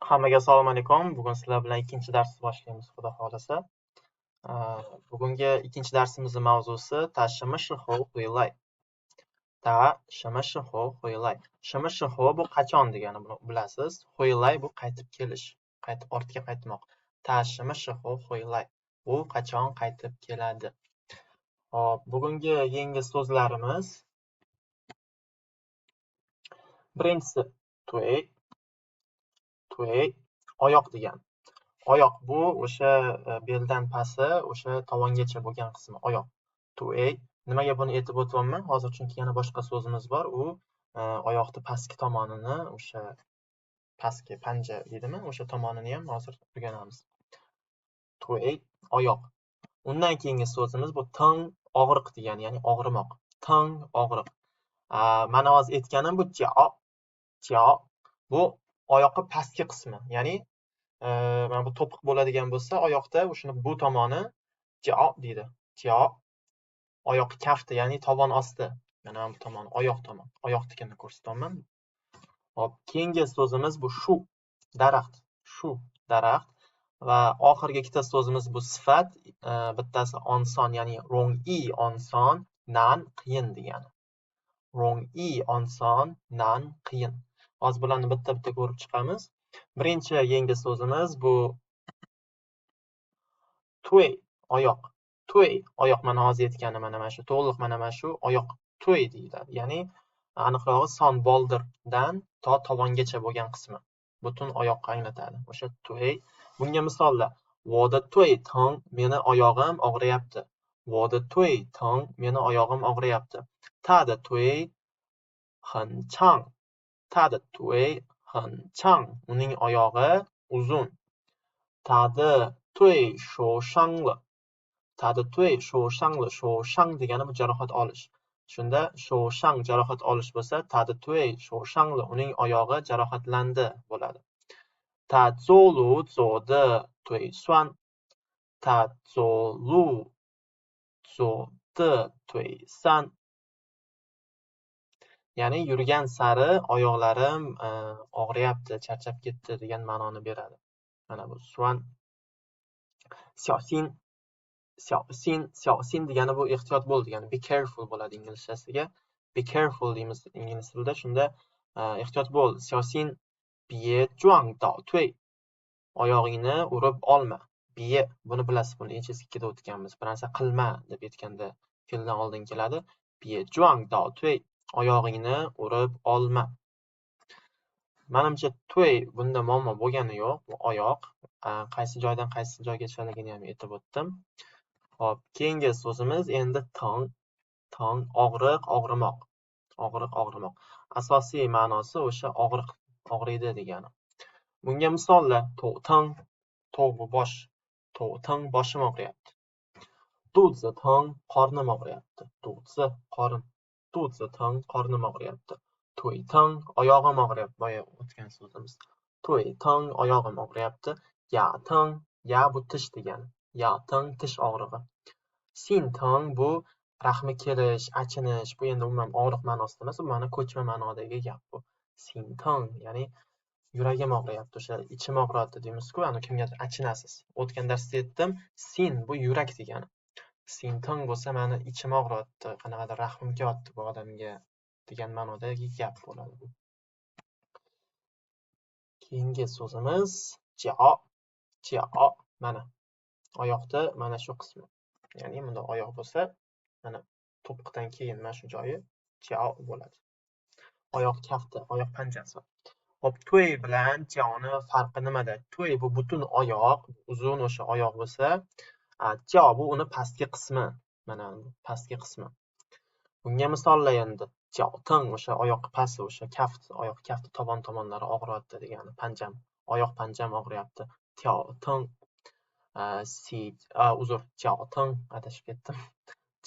Hammaga assalomu alaykum. Bugun sizlar bilan ikkinchi darsni boshlaymiz, xudo xohlasa. Bugungi ikkinchi darsimizning mavzusi 他什么时候回来? 他什么时候回来? 什么时候 bu qachon degani, buni bilasiz. 回来 bu qaytib kelish, qaytib ortga qaytmoq. 他什么时候回来? U qachon qaytib keladi? Xo'p, bugungi yangi so'zlarimiz birinchisi 腿, 腿 oyoq degani. Oyoq bu o'sha beldan pasti, o'sha tovongacha bo'lgan qismi oyoq. 腿. Nimaga buni aytib o'tyapman? Hozir chunki yana boshqa so'zimiz bor. U oyoqni pastki tomonini, o'sha pastki panja deydimi? O'sha tomonini ham hozir o'rganamiz. 腿 oyoq. Undan keyingi so'zimiz bu 疼 og'riq degani, ya'ni og'rimoq. 疼 og'riq. Mana hozir aytganim bu 脚, 脚 bu oyoqni pastki qismi, ya'ni mana bu to'piq bo'ladigan bo'lsa, oyoqda o'shani bu tomoni 脚 deydi. 脚 oyoq kafti, ya'ni tovon osti. Mana bu tomoni, oyoq tomon, oyoqnikini ko'rsatyapman. Hop, keyingi so'zimiz bu 树, daraxt. 树 daraxt va oxirgi ikkita so'zimiz bu sifat, bittasi oson, ya'ni 容易 oson, 难 qiyin degani. 容易 oson, 难 qiyin. Hozir bularni bitta-bitta ko'rib chiqamiz. Birinchi yangi so'zimiz bu 腿 oyoq. 腿 oyoq, mana hozir aytganim mana shu to'liq mana shu oyoq 腿 deyiladi. Ya'ni aniqrog'i son boldirdan to tovongacha bo'lgan qismi. Butun oyoqni anglatadi. O'sha 腿. Bunga misollar: 我的腿疼, meni oyog'im og'riyapti. 我的腿疼, meni oyog'im og'riyapti. 他的腿很长。他的腿很长，uning oyog'i uzun. 他的腿受伤了。他的腿受伤了。受伤 degani bu jarohat olish. Shunda 受伤 jarohat olish bo'lsa, 他的腿受伤了, uning oyog'i jarohatlandi bo'ladi. 他走路走得腿酸。他走路走得腿酸。Ya'ni yurgan sari oyoqlarim og'riyapti, charchab ketdi degan ma'noni beradi. Mana bu 酸. 小心, 小心, 小心 degani bu ehtiyot bo'l degani, be careful bo'ladi inglizchasiga. Be careful deymiz ingliz tilida. Shunda ehtiyot bo'l. 小心别撞到腿. Oyog'ingni urib olma. 别 buni bilasiz, buni HSKda o'tganmiz. Bir narsa qilma deb aytganda fe'ldan oldin keladi. 别撞到腿. Oyog'ingni urib olma. Manimcha, 腿 bunda muammo bo'lgani yo'q. Bu oyoq. Qaysi joydan qaysi joygachaligini ham aytib o'tdim. Xo'p, keyingi so'zimiz endi 疼. 疼 og'riq, og'rimoq. Og'riq, og'rimoq. Asosiy ma'nosi o'sha og'riq, og'riydi degani. Bunga misollar: 头疼, 头 bu bosh, 头疼 boshim og'riyapti. 肚子疼 qornim og'riyapti. 肚子 qorin. 肚子疼 qornim og'riyapti. 腿疼 oyog'im og'riyapti. Boya o'tgan so'zimiz. 腿疼 oyog'im og'riyapti. 牙疼, 牙 bu tish degani. 牙疼 tish og'rig'i. 心疼 bu rahmi kelish, achinish. Bu endi umuman og'riq ma'nosida emas, bu ma'no ko'chma ma'nodagi gap bu. 心疼 ya'ni yuragim og'riyapti, o'sha ichim og'riyapti deymiz-ku, ana kimgadir achinasiz. O'tgan darsda aytdim, 心 bu yurak degani. 心疼 bo'lsa mani ichim og'riyapti, qanaqadir rahmim kelyapti bu odamga degan ma'nodagi gap bo'ladi bu. Keyingi so'zimiz 脚, 脚 mana oyoqda mana shu qismi. Ya'ni bundoq oyoq bo'lsa, mana to'piqdan keyin mana shu joyi 脚 bo'ladi. Oyoq kafti, oyoq panjasi. Hop, 腿 bilan 脚 ni farqi nimada? 腿 bu butun oyoq, uzun o'sha oyoq bo'lsa, 脚 bu uni pastki qismi. Mana bu pastki qismi. Bunga misollar endi. 脚疼 o'sha oyoq pasti, o'sha kaft, oyoq kafti tovon tomonlari og'riyapti degani, panjam, oyoq panjam og'riyapti. 脚疼 si uzr, 脚疼 adashib ketdim.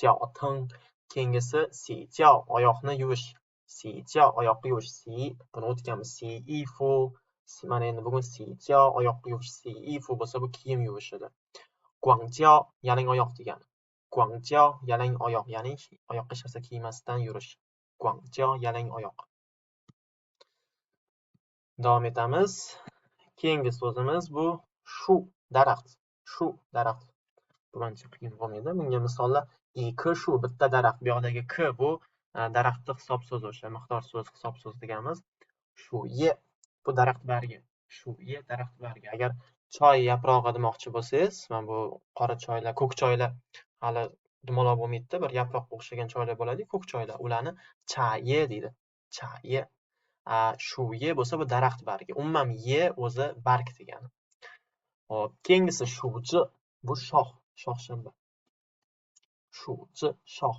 脚疼 keyingisi 洗脚 oyoqni yuvish. 洗脚 oyoqni yuvish. 洗 buni o'tganmiz. 洗衣服 mana endi bugun 洗脚 oyoqni yuvish. 洗衣服 bo'lsa bu kiyim yuvish edi. 光脚 yalang oyoq degani. 光脚 yalang oyoq, ya'ni oyoqqa hech narsa kiymasdan yurish. 光脚 yalang oyoq. Davom etamiz. Keyingi so'zimiz bu shu, daraxt. Shu, daraxt. Bu ancha qiyin bo'lmaydi. Bunga misollar i k shu, bitta daraxt. Bu yoqdagi k bu daraxtni hisob so'zi, o'sha miqdor so'z, hisob so'z deganimiz. Shu ye, bu daraxt bargi. Shu ye, daraxt bargi. Agar choy yaprog'i demoqchi bo'lsangiz, mana bu qora choylar, ko'k choylar hali dumaloq bo'lmaydi-da, bir yaproqqa o'xshagan choylar bo'ladi, ko'k choylar. Ularni chaye deydi. Chaye. Shu ye bo'lsa bu daraxt bargi. Umuman ye o'zi barg degani. Hop, keyingisi shuji, bu shox, shox shanba. Shuji, shox.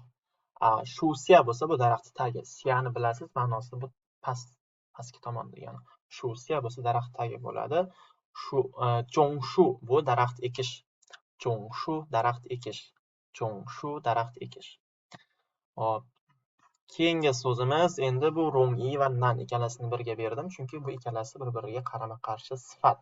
Shusiya bo'lsa bu daraxt tagi. Siyani bilasiz, ma'nosi bu past, pastki tomon degani. Shusiya bo'lsa daraxt tagi bo'ladi. Shu cho'ngshu bu daraxt ekish. Cho'ngshu daraxt ekish. Cho'ngshu daraxt ekish. Hop. Keyingi so'zimiz endi bu rong'i va nan ikkalasini birga berdim, chunki bu ikkalasi bir-biriga qarama-qarshi sifat.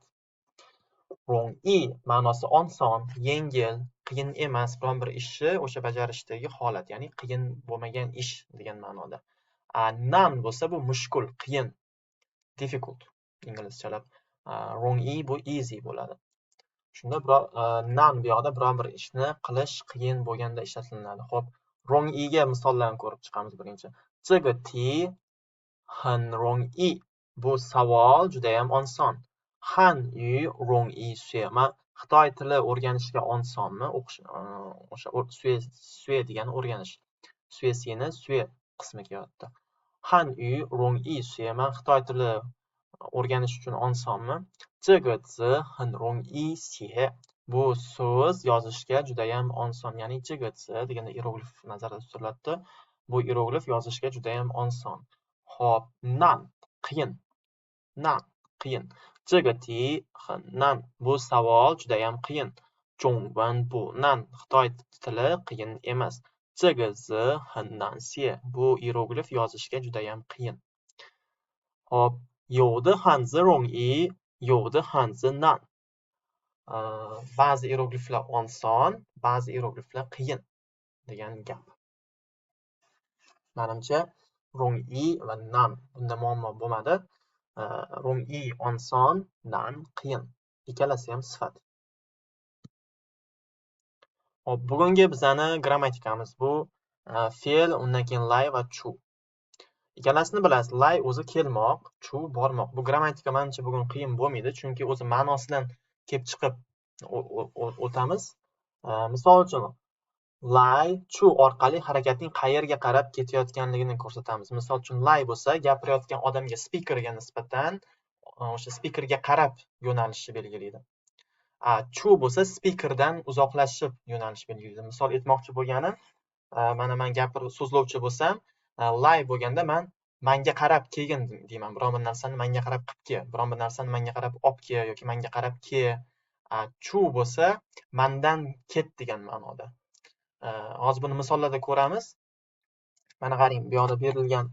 Rong'i ma'nosi oson, yengil, qiyin emas, biron bir ishni o'sha bajarishdagi holat, ya'ni qiyin bo'lmagan ish degan ma'noda. Nan bo'lsa bu mushkul, qiyin, difficult inglizchalab. Rong'i bu easy bo'ladi. Shunda biror nan bu yoqda biron bir ishni qilish qiyin bo'lganda ishlatiladi. Xo'p, rong'iga misollarni ko'rib chiqamiz birinchi. 这个题很容易. Bu savol juda ham oson. 汉语容易学吗? Xitoy tili o'rganishga osonmi? O'qish, o'sha 学 degani o'rganish. 学习ni 学 qismi kelyapti. 汉语容易学吗? Xitoy tili o'rganish uchun osonmi? 这个字很容易写. Bu so'z yozishga juda ham oson. Ya'ni 这个字 deganda iyeroglif nazarda tutilyapti. Bu iyeroglif yozishga juda ham oson. Xo'p, nan qiyin. Nan qiyin. 这个题很难. Bu savol juda ham qiyin. 中文不难. Xitoy tili qiyin emas. 这个字很难写. Bu iyeroglif yozishga juda ham qiyin. Xo'p, 有的汉字容易，有的汉字难. Ba'zi iyerogliflar oson, ba'zi iyerogliflar qiyin degan gap. Menimcha, 容易 va nan bunda muammo bo'lmadi. 容易 oson, nan qiyin. Ikkalasi ham sifat. Xo'p, bugungi bizani grammatikamiz bu fe'l, undan keyin 来 va 去. Ikkalasini bilasiz. 来 o'zi kelmoq, 去 bormoq. Bu grammatika menimcha bugun qiyin bo'lmaydi, chunki o'zi ma'nosidan kelib chiqib o'tamiz. Misol uchun, 来 去 orqali harakatning qayerga qarab ketayotganligini ko'rsatamiz. Misol uchun, 来 bo'lsa, gapirayotgan odamga, spikerga nisbatan o'sha spikerga qarab yo'nalishni belgilaydi. 去 bo'lsa spikerdan uzoqlashib yo'nalish belgilaydi. Misol aytmoqchi bo'lganim, mana men gapirib so'zlovchi bo'lsam, 来 bo'lganda man manga qarab kelgin deyman. Biron bir narsani manga qarab qilib kel, biron bir narsani manga qarab olib kel yoki manga qarab kel. 去 bo'lsa mandan ket degan ma'noda. Hozir buni misollarda ko'ramiz. Mana qarang, bu yoqda berilgan,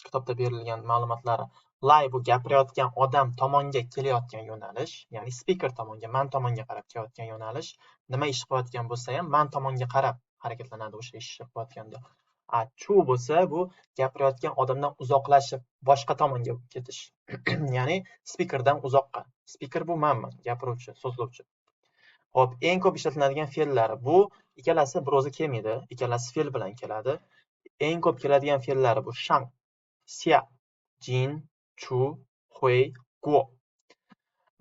kitobda berilgan ma'lumotlari. 来 bu gapirayotgan odam tomonga kelayotgan yo'nalish, ya'ni spiker tomonga, man tomonga qarab kelayotgan yo'nalish. Nima ish qilayotgan bo'lsa ham man tomonga qarab harakatlanadi o'sha ishni qilayotganda. 去 bo'lsa bu gapirayotgan odamdan uzoqlashib boshqa tomonga ketish. Ya'ni spikerdan uzoqqa. Spiker bu manman, gapiruvchi, so'zlovchi. Xo'p, eng ko'p ishlatiladigan fe'llari bu ikkalasi bir o'zi kelmaydi, ikkalasi fe'l bilan keladi. Eng ko'p keladigan fe'llari bu 上, 下, 进, 出, 回, 过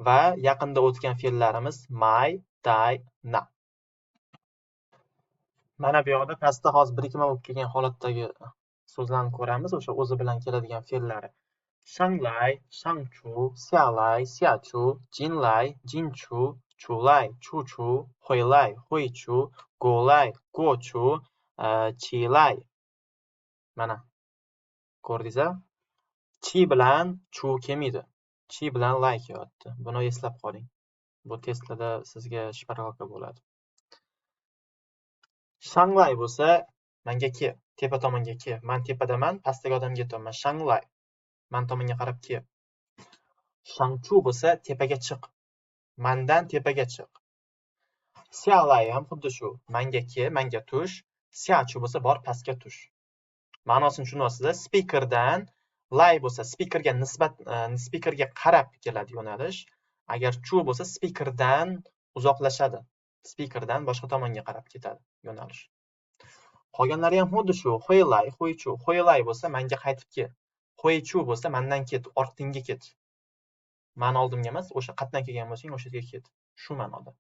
va yaqinda o'tgan fe'llarimiz 买, 带, 拿. Mana bu yoqda pastda hozir birikma bo'lib kelgan holatdagi so'zlarni ko'ramiz, o'sha o'zi bilan keladigan fe'llari. 上来, 上去, 下来, 下去, 进来, 进去, 出来, 出去, 回来, 回去, 过来, 过去, 起来. Mana ko'rdingiz a? 起 bilan 出 kelmaydi. 起 bilan 来 kelyapti. Buni eslab qoling. Bu testlarda sizga шпаргалка bo'ladi. 上来 bo'lsa menga kel, tepa tomonga kel. Men tepadaman, pastdagi odamga aytyapman. 上来. Man tomonga qarab kel. 上去 bo'lsa tepaga chiq. Mandan tepaga chiq. 下来 ham xuddi shu. Manga kel, manga tush. 下去 bo'lsa bor pastga tush. Ma'nosini tushunyapsiz-a? Spikerdan 来 bo'lsa spikerga nisbat, spikerga qarab keladi yo'nalish. Agar chu bo'lsa, speakerdan uzoqlashadi. Speakerdan boshqa tomonga qarab ketadi yo'nalish. Qolganlari ham xuddi shu. Huilai, huichu. Huilai bo'lsa menga qaytib kel. Huichu bo'lsa mendan ket, ortingga ket. Men oldimga emas, o'sha qatdan kelgan bo'lsang, o'sha yerga ket. Shu ma'noda.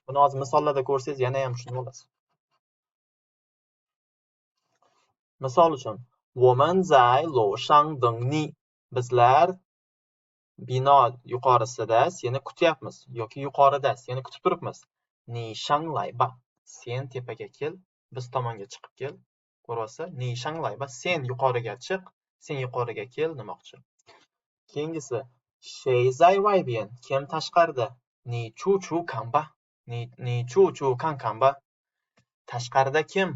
Buni hozir misollarda ko'rsangiz yana ham tushunib olasiz. Misol uchun, 我们在楼上等你. Bizlar bino yuqorisida seni kutyapmiz yoki yuqorida seni kutib turibmiz. Ni shanglai ba. Sen tepaga kel, biz tomonga chiqib kel. Ko'ryapsiz? Ni shanglai ba. Sen yuqoriga chiq, sen yuqoriga kel demoqchi. Keyingisi, shei zai wai bian. Kim tashqarida? Ni chu chu kan ba. Ni chu chu kan kan ba. Tashqarida kim?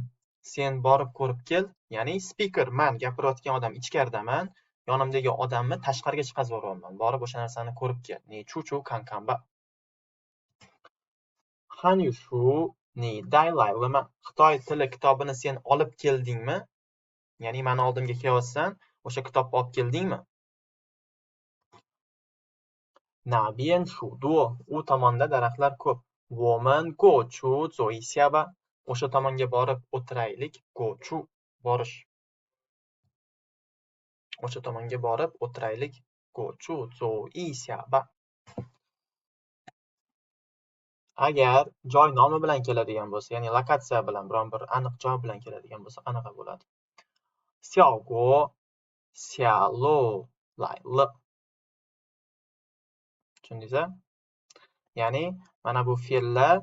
Sen borib ko'rib kel. Ya'ni speaker, men gapirayotgan odam ichkaridaman, yonimdagi odamni tashqariga chiqazib yuboryapman. Borib o'sha narsani ko'rib kel. Ni chu chu kan kan ba. Han yu shu ni dai lai le ma. Xitoy tili kitobini sen olib keldingmi? Ya'ni meni oldimga kelyapsan, o'sha kitobni olib keldingmi? Na bian shu duo. U tomonda daraxtlar ko'p. Wo men go chu zuo yi xia ba. O'sha tomonga borib o'tiraylik. Go chu borish. O'sha tomonga borib o'tiraylik. Go chu zuo yi xia ba. Agar joy nomi bilan keladigan bo'lsa, ya'ni lokatsiya bilan, biron bir aniq joy bilan keladigan bo'lsa, qanaqa bo'ladi? Xiao guo xia lo lai le. Tushundingiz-a? Ya'ni mana bu fe'llar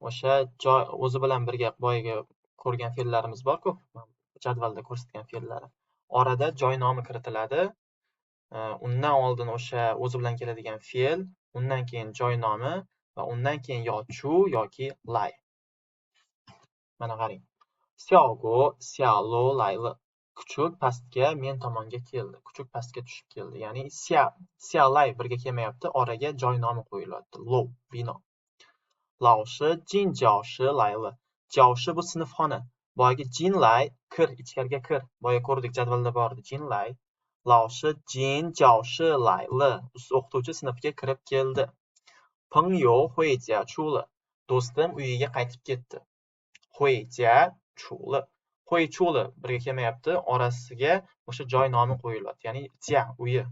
o'sha joy o'zi bilan birga boyagi ko'rgan fe'llarimiz bor-ku, jadvalda ko'rsatgan fe'llari. Orada joy nomi kiritiladi. Undan oldin o'sha o'zi bilan keladigan fe'l, undan keyin joy nomi va undan keyin yo chu yoki lay. Mana qarang. Xiao guo xia lo lai le. Kuchuk pastga men tomonga keldi. Kuchuk pastga tushib keldi. Ya'ni xia, xia lay birga kelmayapti, oraga joy nomi qo'yilyapti. Lo, bino. Lao shi jin jiao shi lai le. Jiao shi bu sinfxona. Boyagi jin lay kir, ichkariga kir. Boya ko'rdik, jadvalda bor edi. Jin lay. Lao shi jin jiao shi lai le. O'qituvchi sinfga kirib keldi. Peng you hui jia chu le. Do'stim uyiga qaytib ketdi. Hui jia chu le. Hui chu le birga kelmayapti, orasiga o'sha joy nomi qo'yilyapti. Ya'ni jia uyi.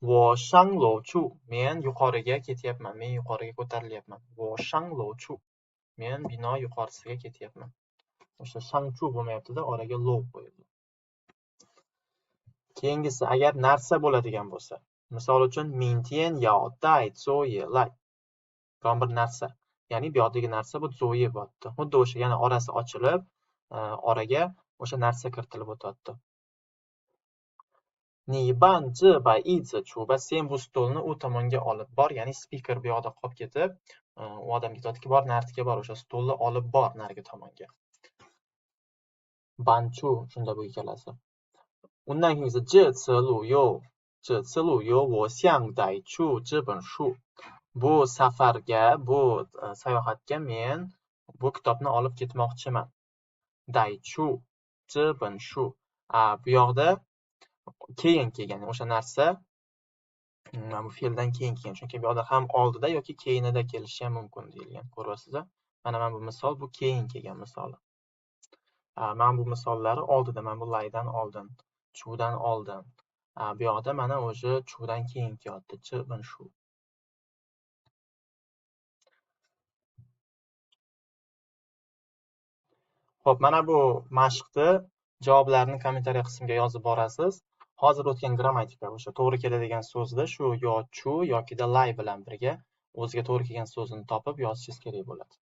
Wo shang lo chu. Men yuqoriga ketyapman. Men yuqoriga ko'tarilyapman. Wo shang lo chu. Men bino yuqorisiga ketyapman. O'sha shang chu bo'lmayapti-da, oraga lo qo'yildi. Keyingisi, agar narsa bo'ladigan bo'lsa, misol uchun ming tian yao dai zuo ye lai. Biron bir narsa. Ya'ni bu yoqdagi narsa bu zuo ye bo'lyapti. Xuddi o'sha yana orasi ochilib, oraga o'sha narsa kiritilib o'tyapti. Ni ban zhi bai yi zi chu ba. Sen bu stolni u tomonga olib bor, ya'ni speaker bu yoqda qolib ketib, u odamga aytadiki, bor nartiga bor, o'sha stolni olib bor narigi tomonga. Banchu shunda bu ikkalasi. Undan keyingisi zhi ci lu you, zhi ci lu you wo xiang dai chu zhi ben shu. Bu safarga, bu sayohatga men bu kitobni olib ketmoqchiman. Dai chu zhi ben shu. Bu yoqda keyin kelgan o'sha narsa, mana bu fe'ldan keyin kelgan. Chunki bu yoqda ham oldida yoki keyinida kelishi ham mumkin deyilgan. Ko'ryapsiz-a? Mana bu misol, bu keyin kelgan misoli. Mana bu misollari oldida, mana bu laydan oldin, chudan oldin. Bu yoqda mana o'sha chudan keyin kelyapti. Ch bin shu. Xo'p, mana bu mashqni javoblarni kommentariya qismiga yozib borasiz. Hozir o'tgan grammatika o'sha to'g'ri keladigan so'zni shu yo chu yokida lay bilan birga o'ziga to'g'ri kelgan so'zini topib yozishingiz kerak bo'ladi.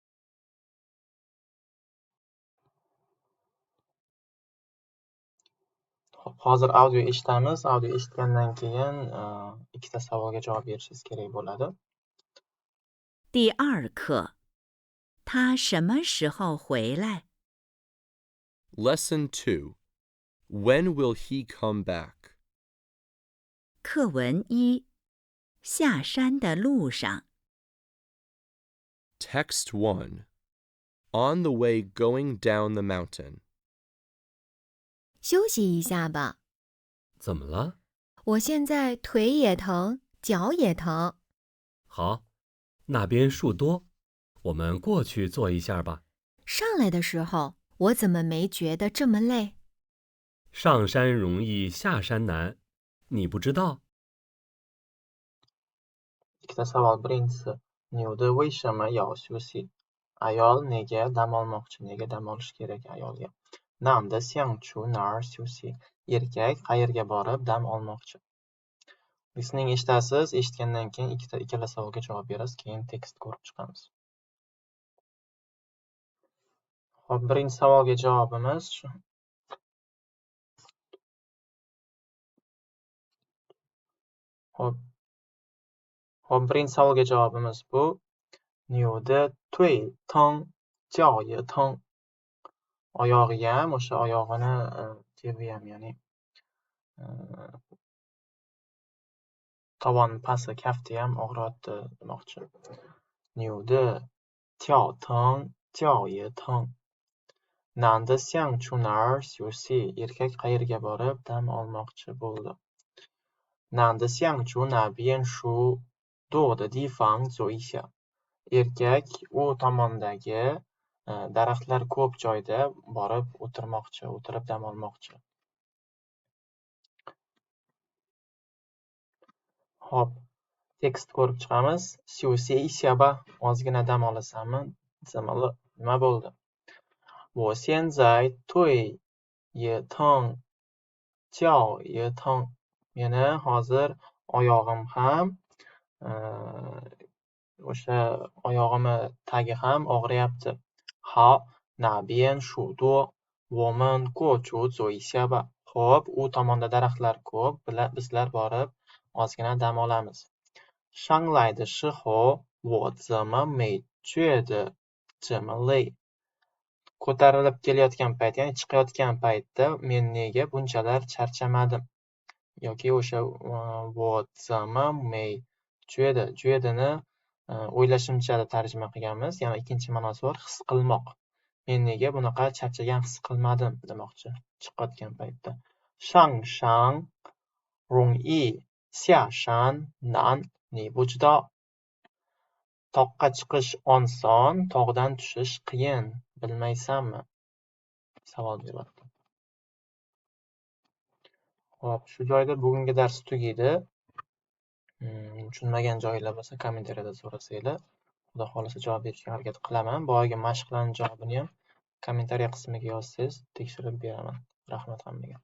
Xo'p, hozir audio eshitamiz. Audio eshitgandan keyin ikkita savolga javob berishingiz kerak bo'ladi. 第二课，他什么时候回来？ Lesson 2. When will he come back? 课文一，下山的路上。 Text 1. On the way going down the mountain. 休息一下吧，怎么了？我现在腿也疼，脚也疼。好，那边树多，我们过去坐一下吧。上来的时候，我怎么没觉得这么累？上山容易下山难，你不知道。 Ikkita savol. Birinchisi, 女的为什么要休息? Ayol nega dam olmoqchi? Nega dam olish kerak ayolga? 男的想去哪儿休息? Erkak qayerga borib dam olmoqchi? Listening eshitasiz, eshitgandan keyin ikkala savolga javob berasiz, keyin tekst ko'rib chiqamiz. Xo'p, birinchi savolga javobimiz shu. Xo'p, birinchi savolga javobimiz bu. 女的腿疼，脚也疼. Oyog'i ham, o'sha oyog'ini tebi ham, ya'ni tovon pasti kafti ham og'riyapti demoqchi. 女的脚疼，脚也疼. 男的想去哪儿休息? Erkak qayerga borib dam olmoqchi bo'ldi? 男的想去那边树多的地方坐一下. Erkak u tomondagi daraxtlar ko'p joyda borib o'tirmoqchi, o'tirib dam olmoqchi. Xo'p, tekst ko'rib chiqamiz. 休息一下吧, ozgina dam olasanmi? Nima bo'ldi? 我现在腿也疼，脚也疼. Meni hozir oyog'im ham, o'sha oyog'imni tagi ham og'riyapti. 好，那边树多，我们过去坐一下吧. Xo'p, u tomonda daraxtlar ko'p, bizlar borib ozgina dam olamiz. 上来的时候，我怎么没觉得这么累? Ko'tarilib kelayotgan payt, ya'ni chiqayotgan paytda men nega bunchalar charchamadim? Yoki o'sha 我怎么没觉得, 觉得ni o'ylashimcha tarjima qilganmiz. Yana ikkinchi ma'nosi bor, his qilmoq. Men nega bunaqa charchagan his qilmadim demoqchi chiqayotgan paytda. 上山容易，下山难，你不知道. Toqqa chiqish oson, tog'dan tushish qiyin, bilmaysanmi? Savol beryapti. Xo'p, shu joyda bugungi dars tugaydi. Tushunmagan joylar bo'lsa kommentariyada so'rasanglar, Xudo xohlasa javob berishga harakat qilaman. Boyagi mashqlarning javobini ham kommentariya qismiga yozsangiz tekshirib beraman. Rahmat hammaga.